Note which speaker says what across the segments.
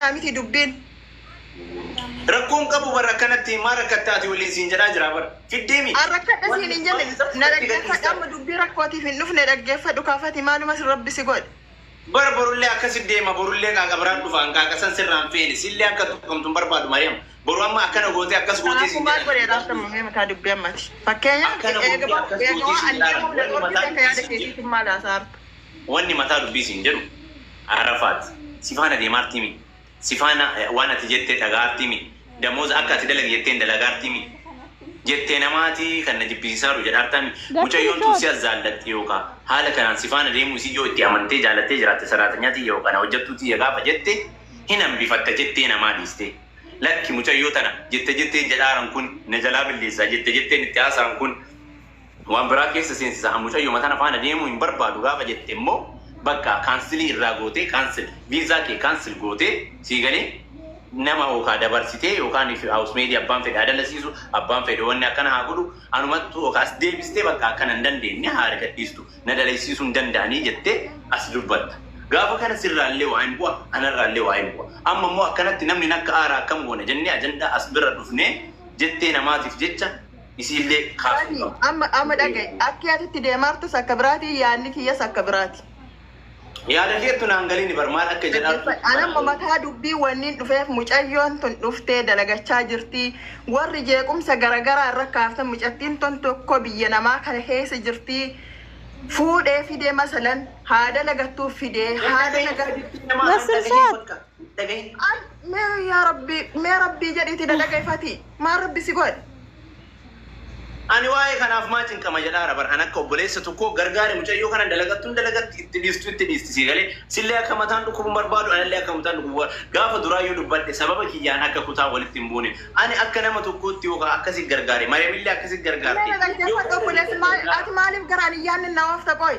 Speaker 1: Miti dubbiin.
Speaker 2: Rakkoon qabu bara akkanatti maa rakkattaati waliin siin jedhaa jira bara. Fiddeemi.
Speaker 1: Arrakkadha siin hin jenne, na dhaggeeffadhu. Amma dubbii rakkootiif hin dhufne, dhaggeeffadhu. Kaafati maalumas rabbi si godhe.
Speaker 2: Bara borullee akkasi deema, borullee qaaqa biraan dhufaan qaaqa san sirraan feene sillee akka tuqamtu hin barbaadu Mariam. Boru amma akkana gootee akkas gootee
Speaker 1: Kanaafuu
Speaker 2: siin
Speaker 1: maal
Speaker 2: jedhan.
Speaker 1: godhee raaftamu mee mataa dubbii ammati. Fakkeenyaaf
Speaker 2: Akkana gootee
Speaker 1: eega
Speaker 2: akkas
Speaker 1: eega
Speaker 2: gootee
Speaker 1: waan
Speaker 2: siin
Speaker 1: ani
Speaker 2: jedhaan.
Speaker 1: deemuuf na
Speaker 2: Wanni
Speaker 1: dhorkite
Speaker 2: mataa
Speaker 1: akka
Speaker 2: dubbii
Speaker 1: yaada
Speaker 2: siin jedhu.
Speaker 1: keetiitiin maal haasaarta?
Speaker 2: Wanni mataa dubbii siin jedhu Arafaat. Si faana deemaartii mi? Si faana waan ati jette dhagaartii mi? Damooza akka ati dalagi jetteen dalagaartii mi? Jettee namaati kan na jibbisiisaaru jedhaartaa mi? Mucayyoon tun si azzaallatti yookaa haala kanaan si faana deemuu isii yoo itti amantee jaalattee jiraatte saraatanyaa tiyya yookaa na hojjattuu tiyya gaafa jette hin hambifatta jettee namaa dhiistee. Lakki mucayyoo tana jette jetteen jedhaaran kun na jalaa balleessaa, jette jetteen itti haasa'an kun waan biraa keessa seensisa, an mucayyoma tana faana deemuu hin barbaadu gaafa jette immoo bakka kaansilii irraa gootee, cancel visa kee cancel gootee, sii galee, nama yookaa dabarsitee yookaan housemaid abbaan fedhe haa dalasiisu, abbaan fedhe wanni akkana haa godhu, anumattu yookaa as deebistee bakka akkana hin dandeenye haa argadhiistu, na dalaysiisuu hin danda'anii jettee as dubbatta. Gaafa kana sirraallee waa hin bu'a, anarraallee waa hin bu'a. Amma immoo akkanatti namni nakka aara akkam goona jennee ajandaa as bira dhufnee jettee namaatiif jecha isiillee kaasuu hin
Speaker 1: Ani
Speaker 2: qabnu.
Speaker 1: amma dhaga'i, akki ati itti deemaartus akka biraati, yaadni kiyyas akka biraati.
Speaker 2: Yaada keettu naan galiini bar, maal akka jedhaartu.
Speaker 1: Dhaggeeffadhu. An amma mataa dubbii wanniin dhufeef mucayyoon tun dhuftee dalagachaa jirti. Warri jeequmsa garagaraa irra kaaftan, mucattiin tun tokko biyya namaa kana keessa jirti. Fuudhee fidee masalan haa dalagattuuf fidee haa dalagattu.
Speaker 3: Nasir Saad.
Speaker 2: Dhagahin.
Speaker 1: Mee yaa rabbii, mee rabbii jedhiiti dalageffati. Maal rabbi si godhe?
Speaker 2: Ani waa'ee kanaaf maa cinqama jedhaara bar. An akka obboleessa tokkoo gargaare mucayyoo kana, dalagattuun dalagatti, itti dhiistu itti dhiisti, sii galee. Sillee akka mataan dhukkubu barbaadu, anallee akka mataan dhukkubu gaafa duraayyuu dubbadhe, sababa kiyyaan akka kutaa walitti hin buune. Ani akka nama tokkootti yookaan akkasi gargaare, Mariamillee akkasi
Speaker 1: Mee
Speaker 2: gargaarte.
Speaker 1: na dhaggeeffadhu obboleessi, ati maaliif garaan hin yaadne na oofta qoy?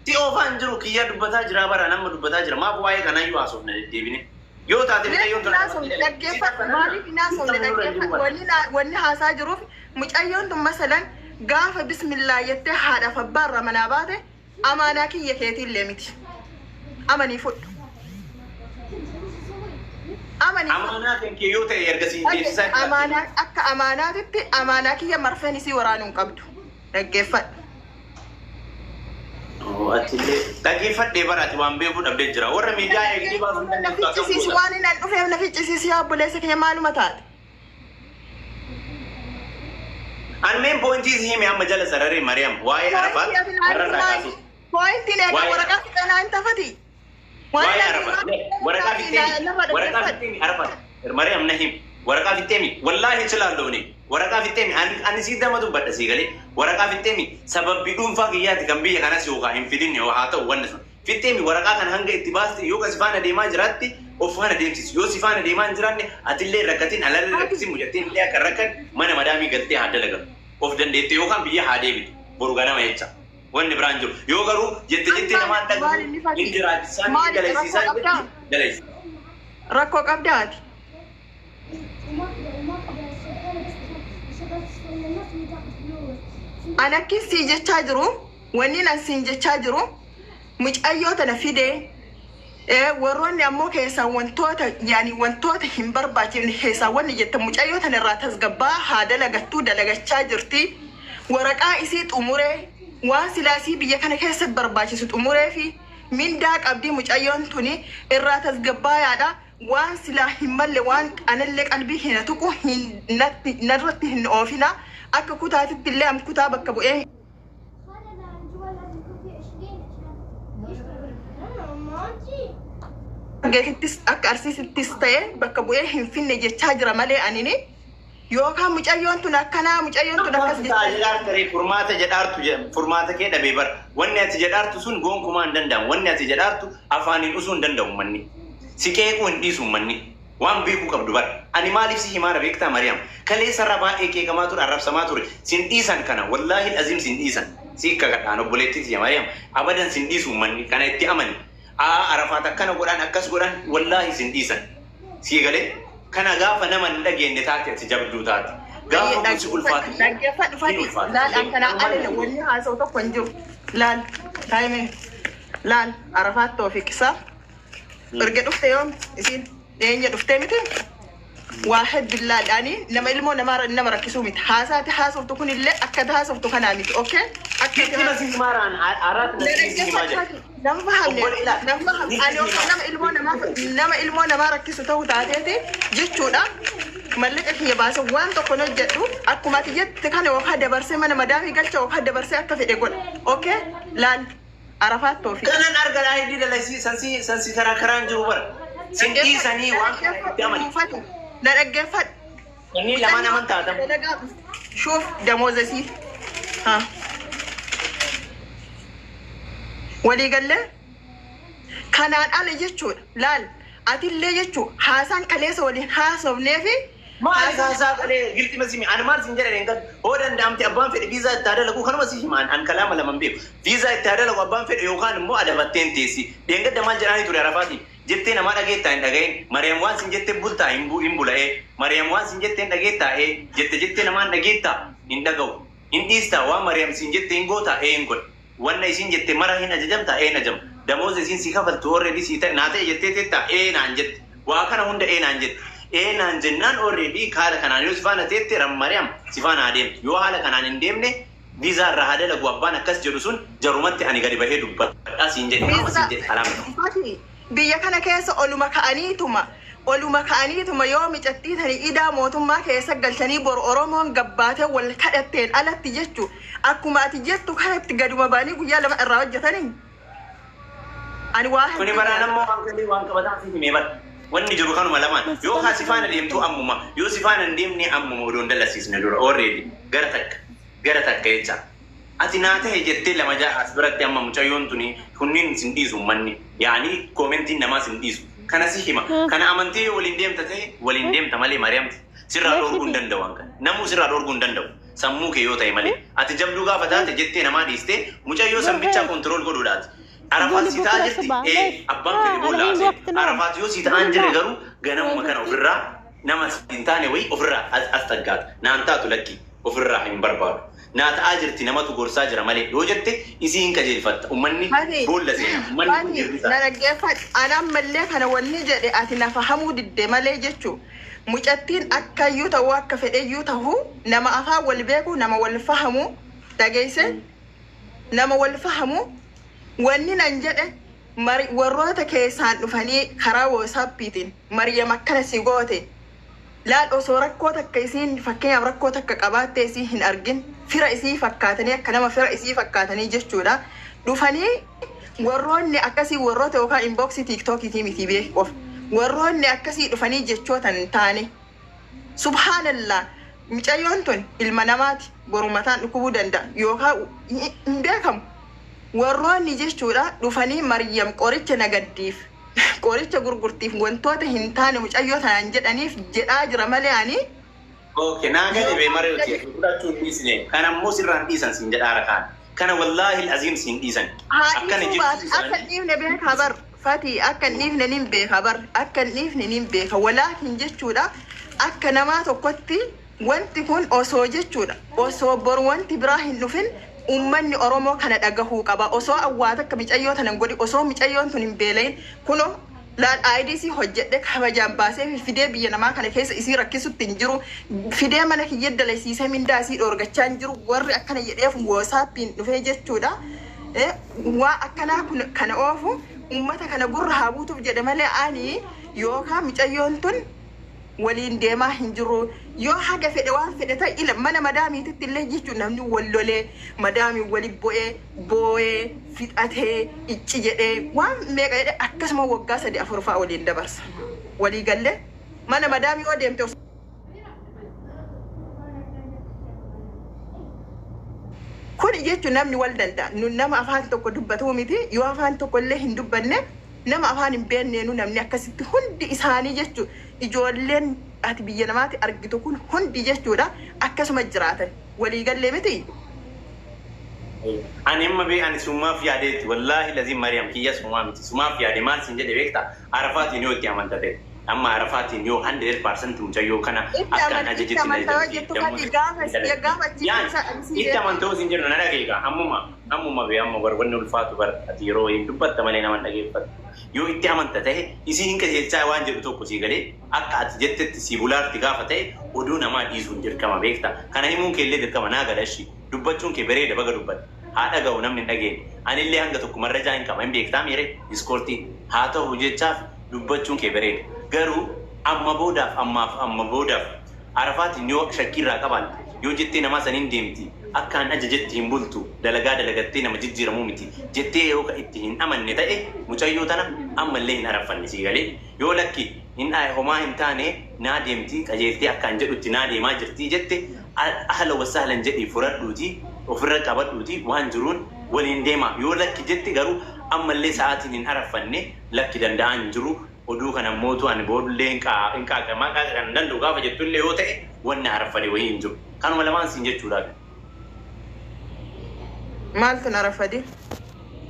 Speaker 2: Si oofaan jiru, kiyyaa dubbataa jira bara, nama dubbataa jira. Maaf waa'ee kanaayyuu haasofna deddeebine? Yoo taate mucayyoon tun
Speaker 1: Maaliif dhaggeeffadhu, maaliif hin haasofne? Dhaggeeffadhu, wanni haasaa jiruuf mucayyoon tun masalan gaafa bismillaa jettee haadhaaf abbaarra manaa baate amaanaa kiyya keetiillee miti. Amanii fudhu. Amanii fudhu.
Speaker 2: Amaanaa kan kee yoo ta'e erga siin deemsisaa jiraate.
Speaker 1: Amaanaa akka amaanaatitti amaanaa kiyya marfeen isii waraanuu hin qabdu. Dhaggeeffadhu.
Speaker 2: Atillee dhaggeeffadhee baraati, waan beekuu dhabdee jira. Warra miidiyaa eegdee baasuu hin
Speaker 1: Na
Speaker 2: dandeessu akkam
Speaker 1: ficcisiisi
Speaker 2: goota?
Speaker 1: waan inni an dhufeef na ficcisiisi yaa obboleessa kiyya, maaluma taate?
Speaker 2: An main pointii si hime amma jala sararee Mariam waa'ee Arafaat warra kaasee.
Speaker 1: Pointiin egaa
Speaker 2: Waa'ee
Speaker 1: waraqaa fixanaa hin tafati.
Speaker 2: Waa'ee Arafaat waraqaa fixeemi, waraqaa fixeemi Arafaat, Mariam na him, waraqaa fixeemi. Wallaahi እችላለሁ እኔ waraqaa fixeemi. Ani sii dama dubbadha, sii galee, waraqaa fixeemi. Sababbi dhuunfaa kiyyaati kan biyya kanas yookaan hin fidinne haa ta'u, wanni sun fixeemi. Waraqaa kana hanga itti baaste yoo ka si faana deemaa jiraatti of faana deemsisu, yoo si faana deemaa hin jiraanne atillee rakkatiin alallee rakkisin, mucattiin illee akka rakkan mana madaamii galtee haa dalagatu of dandeette yookaan biyya haa deebitu boru ganama jecha. Wanni biraan jiru yoo garuu jette jettee namaan
Speaker 1: Maal
Speaker 2: dhagahu
Speaker 1: inni fakkii?
Speaker 2: hin jiraachisaan
Speaker 1: Maal
Speaker 2: dalaysiisaa
Speaker 1: rakkoo qabdaa?
Speaker 2: dalaysiisa.
Speaker 1: Rakkoo qabdaati. An akkin sii jechaa jiru, wanni an siin jechaa jiru, mucayyoo tana fidee warroonni ammoo keessaa wantoota yaani wantoota hin barbaachifne keessaa wanni jette mucayyoo tana irraa tasgabbaa haa dalagattuu, dalagachaa jirti. Waraqaa isii xumuree waan silaasii biyya kana keessa barbaachisu xumuree fi mindaa qabdii, mucayyoon tuni irraa tasgabbaayaadha. Waan silaa hin malle, waan anallee qalbii hin tuqu hin narratti hin oofina. Akka kutaatitti illee am kutaa bakka bu'ee geetittis akka arsiisittis ta'e bakka bu'ee hin finne jechaa jira malee anini yookaan mucayyoon tun akkanaa, mucayyoon tun akkas jechaa
Speaker 2: Jedhaartu furmaata jedhaartu, furmaata kee dhabee bara. Wanni ati jedhaartu sun gonkumaa hin danda'amu. Wanni ati jedhaartu afaaniin usuu hin danda'u manni. Si qeequu hin dhiisu manni. Waan beekuu qabdu bara. Ani maaliif si himaara beektaa Mariyaam? Kaleessarra baay'ee qeeqamaa ture, arrabsamaa ture. Sin dhiisan kana, wallaahi azim sin dhiisan. Si kakadhaan obboleettii tiyya Mariyaam. Abadan sin dhiisu manni, kana itti amani. Aa Arafaat akkana godhan akkas godhan, wallaahi sin dhiisan. Sii galee, kana gaafa nama hin dhageenye taate ati jabduu taate. Gaafa kun si ulfaatu
Speaker 1: Dhaggeeffadhu
Speaker 2: ni
Speaker 1: fadhi
Speaker 2: ulfaata.
Speaker 1: laal, an kanaa alala wanni haasa'u tokko hin jiru. Laal taa'ime, laal, Arafaat Toofiq isaa erga dhufte yoom isiin Dhiyeenya dhuftee miti. Waa heddullaadhaani nama ilmoo namaa nama rakkisuu miti. Haasaati haasoftu kunillee akka haasoftu kanaa miti. Okay? Akka
Speaker 2: Gitti na si himaaraan araat na si himaa jira.
Speaker 1: Nama fahamne, nama fahamne. Ani osoo nama ilmoo namaa rakkisu ta'uu taateeti jechuudha. Mallaqa kiyya baase waan tokko hin hojjedhu. Akkuma ati jette kana yookaan dabarsee mana madaamii galcha yookaan dabarsee akka fedhe godha. Okay? Laal Arafaat toofi.
Speaker 2: Kanan argaa hidii dalasii sansi sansi karaa karaan jiru bara. Sin dhiisanii waan kana itti amani.
Speaker 1: Na dhaggeeffadhu.
Speaker 2: Kanneen lamaan amantaatan.
Speaker 1: Shuuf damoozasii. Haa. Walii gallee kanaan ala jechuudha. Laal atillee jechuu haasaan kaleessa waliin haasofnee fi
Speaker 2: Maal haasaa qalee gilxi masimi ani maal sin jedhan hin hoo danda'amte abbaan fedhe viizaa itti haa dalagu kanuma si himaan an kalaama lama hin beeku. Viizaa itti haa dalagu abbaan fedhe yookaan immoo adabatteen teessi. Deengadda maal jedhaanii ture Arafaati? Jettee namaa dhageettaa hin dhagahin. Mariyaam waan sin jette bultaa hin bu hin bula'ee. Mariyaam waan sin jette hin dhageettaa ee jette jettee namaan dhageettaa hin dhaga'u. Hin dhiistaa waan Mariyaam sin jette hin gootaa ee hin godhe. Wanna isin jette mara hin ajajamtaa ee hin ajama. Damooza isin si kafaltu already si ta'e naa ta'e jettee teettaa ee naan jette. Waa kana hunda ee naan jette. Ee naan jennaan already haala kanaan yoo si faana teette Mariyaam si faana haa deemtu. Yoo haala kanaan hin deemne viizaa irraa haa dalagu abbaan akkas jedhu sun jarumatti ani gadi bahee dubbadhaa siin jedhe. Kanuma siin jedhe alaama.
Speaker 1: Biyya kana keessa oluma ka'aniituma yoo micattii tani idaa mootummaa keessa galchanii boru Oromoon gabbaatee wal kadhatteen alatti jechu akkuma ati jettu kanatti gaduma ba'anii guyyaa 2 irraa hojjetanii. Ani waa
Speaker 2: Kuni baraan ammoo waan galee waan qabataa si himee bara. Wanni jiru kanuma lamaan. Yoo haa si faana deemtu ammuma. Yoo si faana hin deemne ammuma odoon dalasiisne dura already gara takka gara takka jecha. Ati naa ta'e jettee lama ja'a as biratti amma mucayyoon tuni kunniin sin dhiisu manni. Yaani commentiin namaa sin dhiisu. Kana si hima. Kana amantee yoo waliin deemta ta'e waliin deemta malee Mariyaam sirraa dhorkuu hin danda'u waan kana. Namuu sirraa dhorkuu hin danda'u. Sammuu kee yoo ta'e malee. Ati jabduu gaafa taate jettee namaa dhiistee mucayyoo san bichaa control godhuudhaati. Arafaat si ta'aa jirti? Ee, abbaan fedhe boolla haasee. Arafaat yoo si ta'aa hin jirre garuu ganamuma kana ofirraa nama hin taane wayii ofirraa as taggaata. Naan taatu lakki ofirraa hin barbaadu. Naa ta'aa jirti, namatu gorsaa jira malee yoo jette isii hin qajeelfatta. Uummanni boolla seena. Uummanni kun
Speaker 1: Fati,
Speaker 2: hir'isa.
Speaker 1: na dhaggeeffadhu. Ani ammallee kana wanni jedhe ati nafa hamuu didde malee jechuu. Mucattiin akkayyuu ta'uu akka fedheyyuu ta'uu nama afaan wal beeku, nama wal fahamu, dhageesse, nama wal fahamu. Wanni nan jedhe warroota keessaan dhufanii karaa WhatsAppiitiin Maryam akkana si goote. Laal, osoo rakkoo takka isiin fakkeenyaaf rakkoo takka qabaattee isii hin argin fira isii fakkaatanii akka nama fira isii fakkaatanii jechuudha. Dhufanii warroonni akkasii warroota yookaan inboxii TikTokiitii miti beekuuf warroonni akkasii dhufanii jechoota hin taane. Subhaanallah, mucayyoon tun ilma namaati, boru mataan dhukkubuu danda'a yookaan hin beekamu. Warroonni jechuudha dhufanii Maryam qoricha nagaddiif qoricha gurgurtiif wantoota hin taane mucayyoo tanaan jedhaniif jedhaa jira malee ani
Speaker 2: Okay, naa gadi bee maree fudhachuu hin dhiisne. Kana immoo sirraan dhiisan siin jedhaa rakaan. Kana wallaahi aziim siin dhiisan.
Speaker 1: Haa
Speaker 2: Akkana
Speaker 1: dhiisuu baate
Speaker 2: jechuun
Speaker 1: akka hin
Speaker 2: isaanii.
Speaker 1: dhiifne beekaa bar. Fati, akka hin dhiifne nin beeka bar, akka hin dhiifne nin beeka. Walaakin jechuudha akka namaa tokkotti wanti kun osoo jechuudha osoo boru wanti biraa hin dhufin ummanni Oromoo kana dhagahuu qaba. Osoo awwaata akka micayyoo tanan godhi, osoo micayyoon tun hin beelayin, kunoo laal IDC hojjedhe kabajaan baasee fidee biyya namaa kana keessa isii rakkisutti hin jiru. Fidee mana kiyya dalasiisee mindaa isii dhoorgachaa hin jiru. Warri akkana jedheef WhatsAppiin dhufee jechuudha. Waa akkanaa kun kana oofu ummata kana gurra haa buutuuf jedhe malee ani yookaan micayyoon tun waliin deemaa hin jiru. Yoo haga fedhe waan fedhe ta'e ila mana madaamiititti illee jechuun namni wal lolee madaamiin wali bo'ee boo'ee fixatee icci jedhee waan meeqa jedhee akkasuma waggaa 3 4 fa'a waliin dabarsa. Walii gallee mana madaamii yoo deemte kun jechuun namni wal danda'a. Nu nama afaan tokko dubbatuu miti. Yoo afaan tokko illee hin dubbanne, nama afaan hin beekneenu namni akkasitti hundi isaanii jechuun ijoolleen ati biyya namaatti argitu kun hundi jechuudha akkasuma jiraatan waliigallee miti.
Speaker 2: Ani amma bee ani sumaaf yaadeetti wallaahi lazim Mariam kiyya sumaa miti, sumaaf yaade. Maal sin jedhe beektaa? Arafaatiin yoo itti amanta ta'e. Amma Arafaatiin yoo 100% mucayyoo kana
Speaker 1: Itti
Speaker 2: akkaan
Speaker 1: aman itti
Speaker 2: ajajetti na
Speaker 1: amantaa
Speaker 2: ajajamti
Speaker 1: jettu
Speaker 2: dammoota
Speaker 1: kani gaafa gaafa achi
Speaker 2: Yaan
Speaker 1: keessa si
Speaker 2: itti amantoo sin jedhu na dhageega ammuma ammuma bee amma bar wanni ulfaatu bar ati yeroo hin dubbatta malee nama hin dhageeffattu. Yoo itti amanta ta'e isii hin qajeelchaa waan jedhu tokko sii galee akka ati jettetti sii bulaarti gaafa ta'e oduu namaa dhiisuun dirqama beekta. Kana himuun kee illee dirqama naa gala ishii dubbachuun kee bareeda baga dubbatte. Haa dhaga'u namni hin dhageenye. Anillee hanga tokko marrajaa hin qaba hin beektaa miire iskoortii haa ta'u jechaaf dubbachuun kee bareeda. Garuu amma boodaaf ammaaf amma boodaaf Arafaatiin yoo shakkii irraa qabaatte yoo jettee namaa saniin deemti akkaan ajajetti hin bultu dalagaa dalagattee nama jijjiiramuu miti jettee yoo ka itti hin amanne ta'e mucayyoo tana ammallee hin araffanne sii galee yoo lakki hin homaa hin taane naa deemti qajeeltee akkaan jedhutti naa deemaa jirti jette ahla wasahlan jedhii furadhuuti ofirra qabadhuuti waan jiruun waliin deemaa yoo lakki jette garuu ammallee sa'aatiin hin araffanne lakki danda'aan hin jiru oduu kana mootu ani boodullee hin qaaqamaa qaaqa kan danda'u gaafa jettullee yoo ta'e wanni araffade wayii hin jiru. Kanuma lamaan siin jechuudha.
Speaker 1: Maaltu na rafade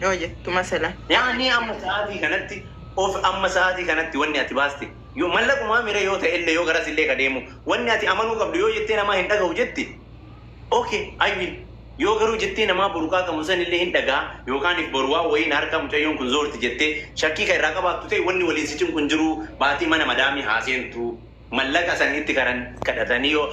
Speaker 1: yoo jettu masala.
Speaker 2: Yaani amma sa'aatii kanatti of amma sa'aatii kanatti wanni ati baaste yoo mallaqumaa mire yoo ta'e illee yoo garas illee ka deemu wanni ati amanuu qabdu yoo jettee namaa hin dhaga'u jetti okay, I will. Yoo garuu jettee namaa boru qaaqamu san illee hin dhagaa yookaan if boru waan wayiin harka mucayyoon kun zoorti jettee shakkii kan irraa qabaattu ta'e wanni waliin si cinqu hin jiru baatii mana madaamii haaseentu mallaqa san itti karan kadhatanii yoo